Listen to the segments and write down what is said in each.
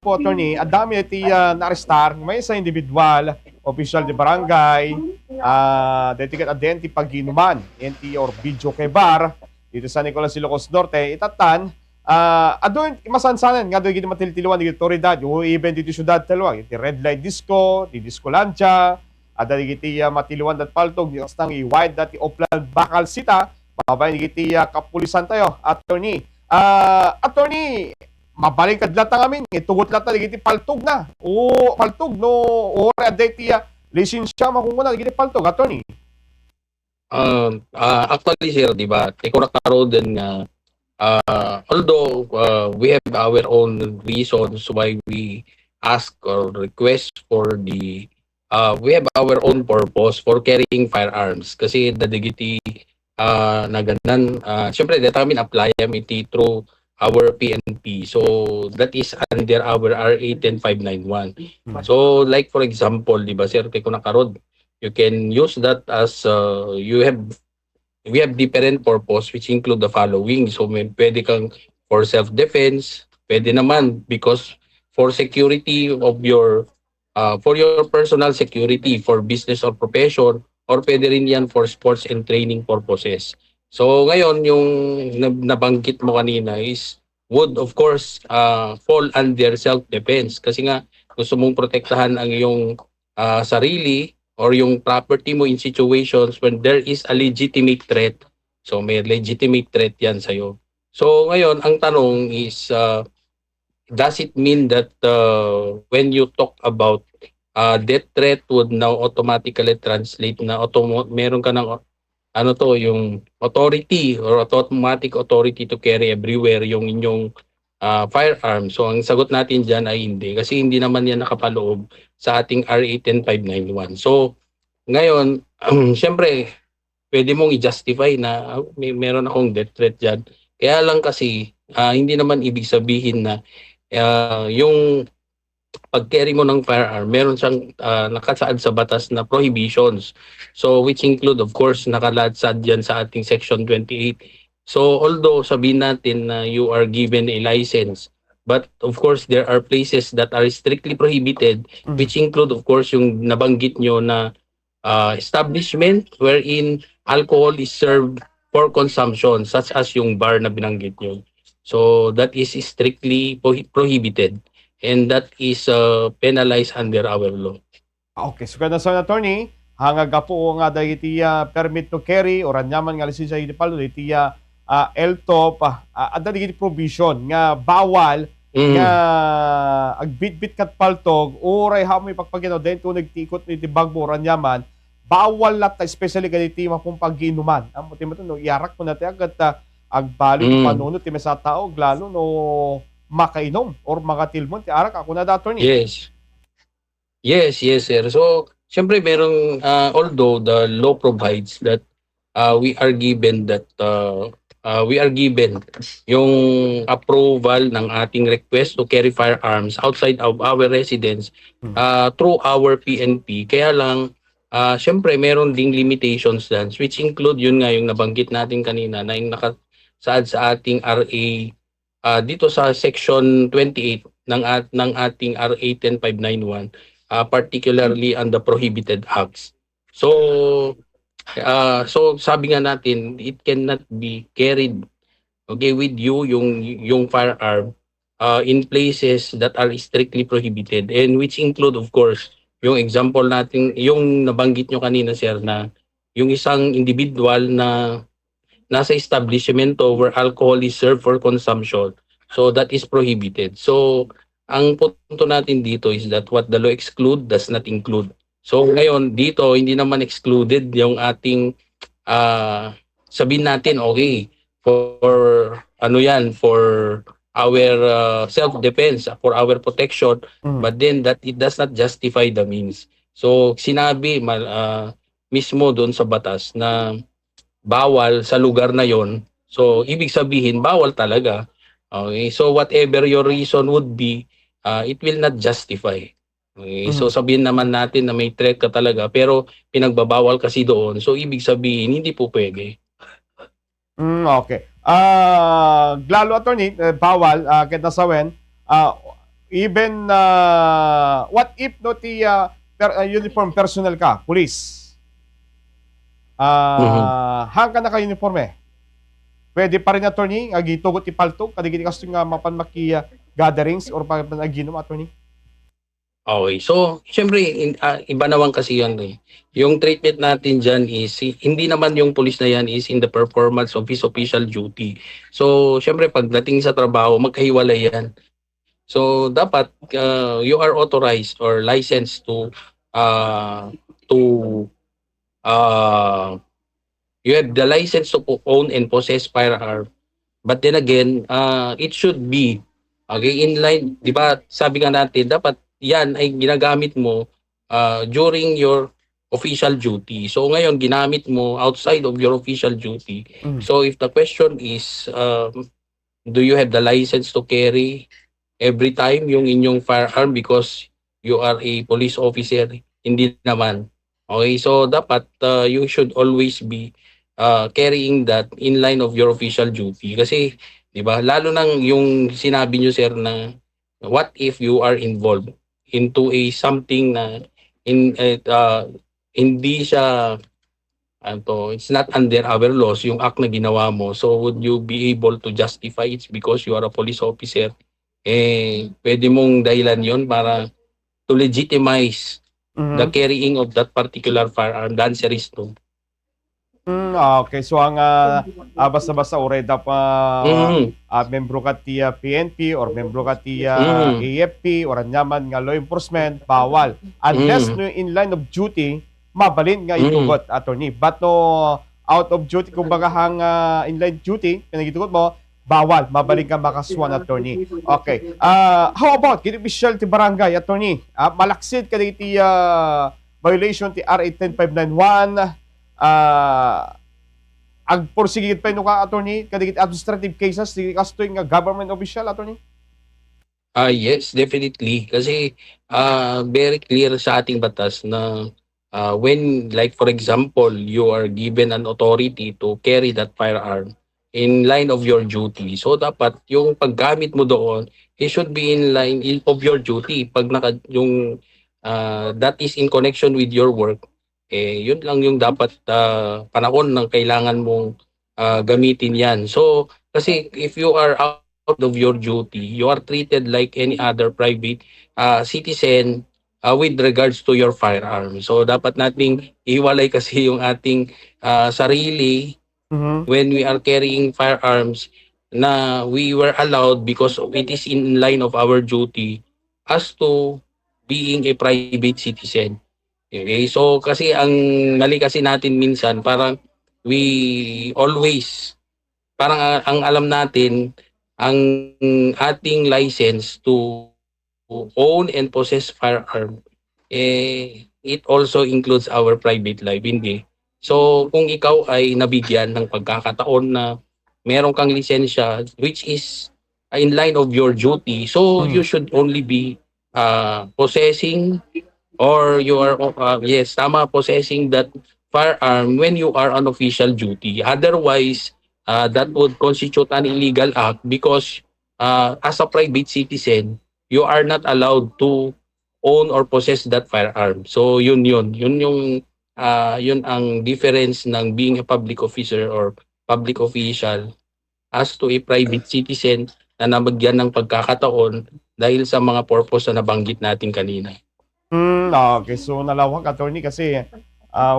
po, attorney, ang dami iti na-arrestar, may sa individual, official de barangay, detikat adenti pag-inuman, enti or video kay bar, dito sa Nicolas Ilocos Norte, itatan, adun, masansanan, nga doon gini matiltiluan, di otoridad, yung even dito syudad taluang, iti red light disco, di disco lancha, ada di giti matiluan dat paltog, di astang i-wide dati oplan bakal sita, babay di giti kapulisan tayo, attorney. Attorney, mabalik kadlata ngamin itugot lata digiti paltog na o paltog no ora deti lisensya makunguna digiti paltog attorney. Actually, sir, di ba, tikurak karo din nga, although we have our own reasons why we ask or request for we have our own purpose for carrying firearms. Kasi dadigiti na ganan, syempre, that amin apply iti through our PNP. So, that is under our RA 10591. So, like for example, di ba, sir, kay kunakarod, you can use that as we have different purpose which include the following. So may pwede kang for self-defense, pwede naman because for security of your for your personal security, for business or profession, or pwede rin yan for sports and training purposes. So ngayon yung nabanggit mo kanina is would of course fall under self-defense kasi nga gusto mong protektahan ang iyong sarili or yung property mo in situations when there is a legitimate threat. So may legitimate threat yan sa'yo. So ngayon, ang tanong is, does it mean that when you talk about death threat would now automatically translate na meron ka ng ano to, yung authority or automatic authority to carry everywhere yung inyong firearm. So ang sagot natin dyan ay hindi kasi hindi naman yan nakapaloob sa ating RA 10591. So ngayon, siyempre, pwede mong i-justify na meron akong death threat dyan. Kaya lang kasi, hindi naman ibig sabihin na yung pag-carry mo ng firearm, meron siyang nakasaad sa batas na prohibitions. So, which include, of course, nakaladsad dyan sa ating Section 28. So, although sabihin natin na you are given a license, but of course, there are places that are strictly prohibited, which include, of course, yung nabanggit nyo na establishment wherein alcohol is served for consumption, such as yung bar na binanggit nyo. So, that is strictly prohibited. And that is penalized under our law. Okay, so kada sa attorney, hangag po nga dagiti permit to carry or anyaman nga lisensya iti paldo iti LTOP adda digiti provision nga bawal nga agbitbit kat paltog oray hamoy pagpagino dento nagtikot ni bagbo ranyaman bawal lat especially ganiti mapong pag-inuman. Amo timo no iarak mo natin agad agbali panunot ti sa tao lalo no makainom or makatilmon ti arak ako na attorney. Yes. Yes, sir. So, syempre merong although the law provides that we are given yung approval ng ating request to carry firearms outside of our residence through our PNP. Kaya lang, syempre meron ding limitations dyan, which include yun nga yung nabanggit natin kanina na yung nakasaad sa ating RA dito sa Section 28 ng ating RA 10591, particularly on the prohibited acts. So sabi nga natin, it cannot be carried with you yung firearm in places that are strictly prohibited, and which include of course yung example natin, yung nabanggit nyo kanina, sir, na yung isang individual na nasa establishment where alcohol is served for consumption. So that is prohibited. So ang punto natin dito is that what the law exclude does not include. So ngayon dito hindi naman excluded yung ating sabihin natin okay for for our self-defense, for our protection, but then that it does not justify the means. So sinabi mismo doon sa batas na bawal sa lugar na yon. So, ibig sabihin, bawal talaga. Okay? So, whatever your reason would be, it will not justify. Okay? So, sabihin naman natin na may threat ka talaga, pero pinagbabawal kasi doon. So, ibig sabihin, hindi po pwede. Okay. Lalo attorney, bawal, kita sawen, even what if no ti uniform personnel ka, police. Mhm. Hang ka naka-uniforme. Pwede pa rin attorney, agitugot ti palto, kadigiti kasto nga mapan maki gatherings or pa naginom attorney. Okay. So, siyempre, iba naman kasi yun eh. Yung treatment natin dyan is, hindi naman yung police na yan is in the performance of his official duty. So, siyempre, pagdating sa trabaho, magkahiwalay yan. So, dapat you are authorized or licensed uh, to uh, you have the license to own and possess firearm. But then again, it should be okay in line, 'di ba? Sabi nga natin dapat 'yan ay ginagamit mo during your official duty. So ngayon ginamit mo outside of your official duty. Mm. So if the question is do you have the license to carry every time yung inyong firearm because you are a police officer? Hindi naman. Okay, so dapat you should always be carrying that in line of your official duty. Kasi, di ba, lalo nang yung sinabi nyo, sir, na what if you are involved into a something na hindi siya it's not under our laws, yung act na ginawa mo. So, would you be able to justify it because you are a police officer? Pwede mong dahilan yon para to legitimize the Mhm. carrying of that particular firearm. The answer is no. Okay. So ang basta-basta oreda pa Mm, membro ka ti PNP or membro ka ti mm, AFP or anyaman nga law enforcement, bawal. Unless mm, no in line of duty, mabalin nga mm. itugot attorney. But no out of duty, kumbaga hang in line duty, pinagitugot mo, bawal. Mabalin ka makaswan attorney. Okay. How about kini official ti barangay attorney? Malaksid ka ti violation ti RA 10591 ag porsigit pa no ka attorney kadagit administrative cases di kastoy nga government official attorney. Yes, definitely. Kasi very clear sa ating batas na when, like for example, you are given an authority to carry that firearm in line of your duty. So dapat yung paggamit mo doon, it should be in line of your duty. Pag yung that is in connection with your work, yun lang yung dapat panahon ng kailangan mong gamitin yan. So kasi if you are out of your duty, you are treated like any other private citizen with regards to your firearm. So dapat nating iwalay kasi yung ating sarili Mhm. when we are carrying firearms na we were allowed because it is in line of our duty as to being a private citizen. Okay? So kasi ang mali kasi natin minsan parang we always parang ang alam natin ang ating license to own and possess firearm it also includes our private life, hindi. So kung ikaw ay nabigyan ng pagkakataon na meron kang lisensya which is in line of your duty, so you Mhm. should only be possessing or you are yes tama possessing that firearm when you are on official duty. Otherwise that would constitute an illegal act because as a private citizen you are not allowed to own or possess that firearm. So yun yung yun ang difference ng being a public officer or public official as to a private citizen na nabagyan ng pagkakataon dahil sa mga purpose na nabanggit natin kanina. Okay. So nalawak attorney kasi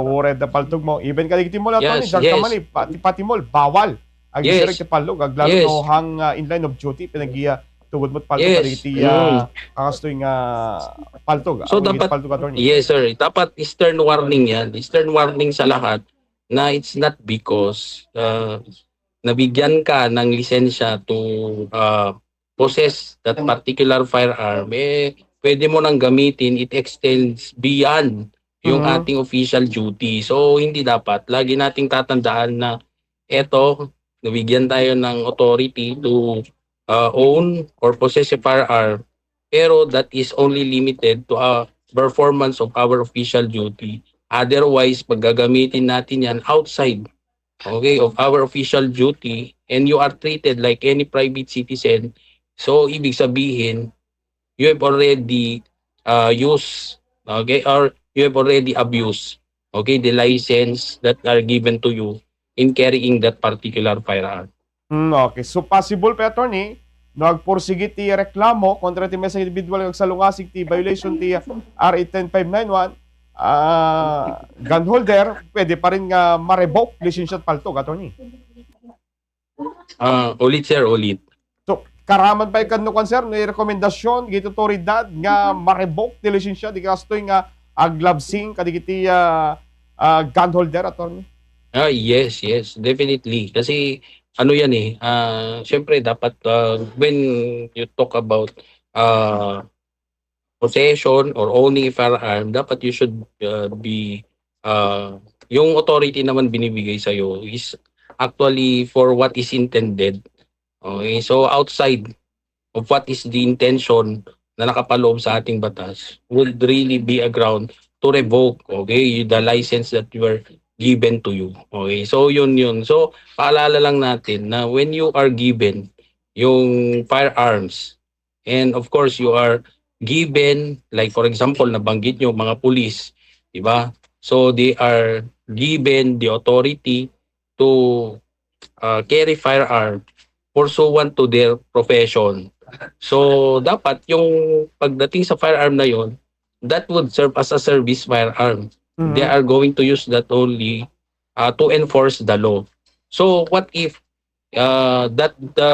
worried na paltog mo. Even kadagiti mo attorney, Yes, diyan ka man yes, pati mo bawal. Ag isirek yes, ti palog ag lalo no yes, hang in line of duty pinagiya tugod mo't paltog yes. kadagiti kakastoy nga paltog. So Agigit dapat, paltog attorney. yes sir, dapat stern warning yan. Stern warning sa lahat na it's not because nabigyan ka ng lisensya to possess that particular firearm, pwede mo nang gamitin, it extends beyond yung Mhm. ating official duty. So, hindi dapat. Lagi nating tatandaan na eto, nabigyan tayo ng authority to own or possess a firearm, pero that is only limited to a performance of our official duty. Otherwise, pag gagamitin natin yan outside okay, of our official duty and you are treated like any private citizen, so ibig sabihin, you have already used, okay, or you have already abused, okay, the license that are given to you in carrying that particular firearm. Okay. So possible pa attorney nagpursige ti reklamo kontra ti may sa individual kag salungasig ti violation ti RA 10591 gun holder pwede pa rin nga ma-revoke lisensya at paltog attorney. Ulit sir, ulit. So karaman pa ikadno kan sir no rekomendasyon gito otoridad nga ma-revoke ti lisensya di kastoy nga aglabsing kadigiti gun holder attorney. Yes, yes, definitely. Kasi ano yan eh, syempre dapat when you talk about uh, possession or owning a firearm, dapat you should be, yung authority naman binibigay sa'yo is actually for what is intended. Okay, so outside of what is the intention na nakapaloob sa ating batas would really be a ground to revoke, okay, the license that you were given to you. Okay, so yun. So paalala lang natin na when you are given yung firearms and of course you are given, like for example nabanggit nyo mga pulis, di ba? So they are given the authority to carry firearm pursuant to their profession. So dapat yung pagdating sa firearm na yon, that would serve as a service firearm. They are going to use that only to enforce the law. So what if that the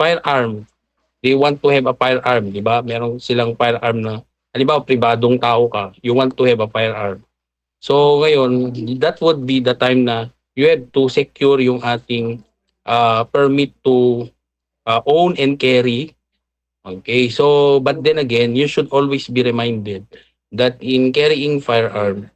firearm, they want to have a firearm, di ba? Meron silang firearm na, halimbawa, pribadong tao ka, you want to have a firearm. So ngayon, that would be the time na you have to secure yung ating permit to own and carry. Okay, so but then again, you should always be reminded that in carrying firearm,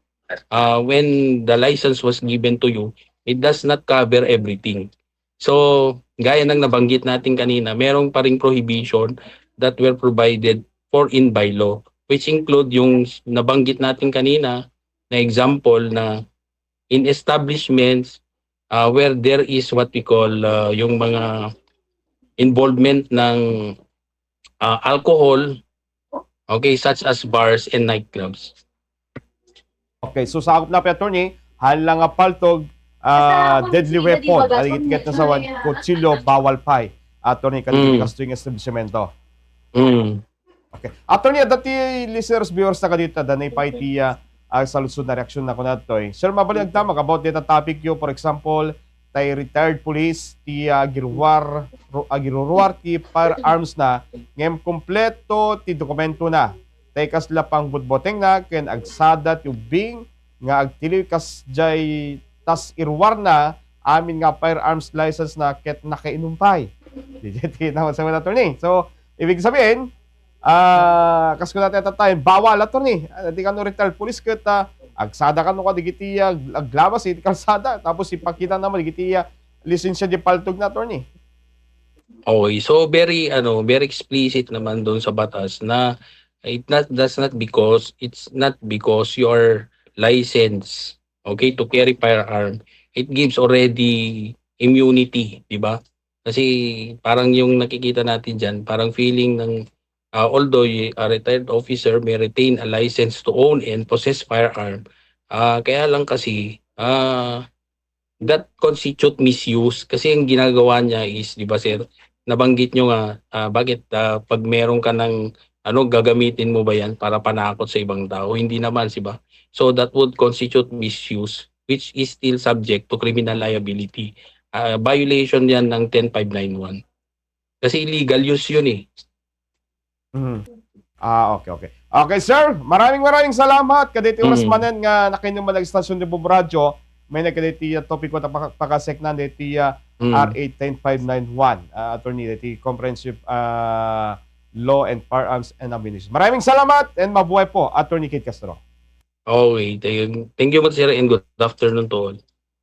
when the license was given to you, it does not cover everything. So, gaya ng nabanggit natin kanina, merong pa ring prohibition that were provided for in by law, which include yung nabanggit natin kanina na example na in establishments where there is what we call yung mga involvement ng alcohol, okay, such as bars and nightclubs. Okay, so sakop na pa attorney, halang nga paltog deadly weapon, aligit na sa kutsilyo, bawal pay. Attorney, kanina kasto yung establishmento. Okay. Attorney, dati listeners, viewers na kadito, danay pa iti sa lusod na reaksyon na ko na ito. Sir, mabalik tama about dito topic yo, for example, tay retired police, ti giruwar ti firearms na, ngem kompleto ti dokumento na. Tay kasla pang budboteng na, ken agsada ti ubing, nga agtili kas jay tas irwar na amin nga firearms license na ket nakainumpay. Di naman sa mga attorney. So, ibig sabihin, kas ko natin at time, bawal attorney. Di ka no retired police ket agsada ka no ka digiti aglabas iti kalsada tapos ipakita naman digiti lisensya di paltog na attorney. Okay, so very explicit naman doon sa batas na it's not because your license, okay, to carry firearm, it gives already immunity, di ba? Kasi parang yung nakikita natin dyan, parang feeling ng although a retired officer may retain a license to own and possess firearm, kaya lang kasi that constitute misuse kasi ang ginagawa niya is, di ba sir, nabanggit nyo nga, bakit pag meron ka ng gagamitin mo ba yan para panakot sa ibang tao? Hindi naman, di ba? So that would constitute misuse, which is still subject to criminal liability. Violation yan ng 10591. Kasi illegal use yun eh. Okay. Okay, sir. Maraming salamat. Kaditi oras manen nga nakinuman ng istasyon ni Bob Radio. May nagkaditi topic ko pakasek na diti RA 10591. Attorney, diti Comprehensive Law and Firearms and Ammunition. Maraming salamat and mabuhay po, Attorney Kate Castro. Okay, thank you, sir, and good afternoon to all.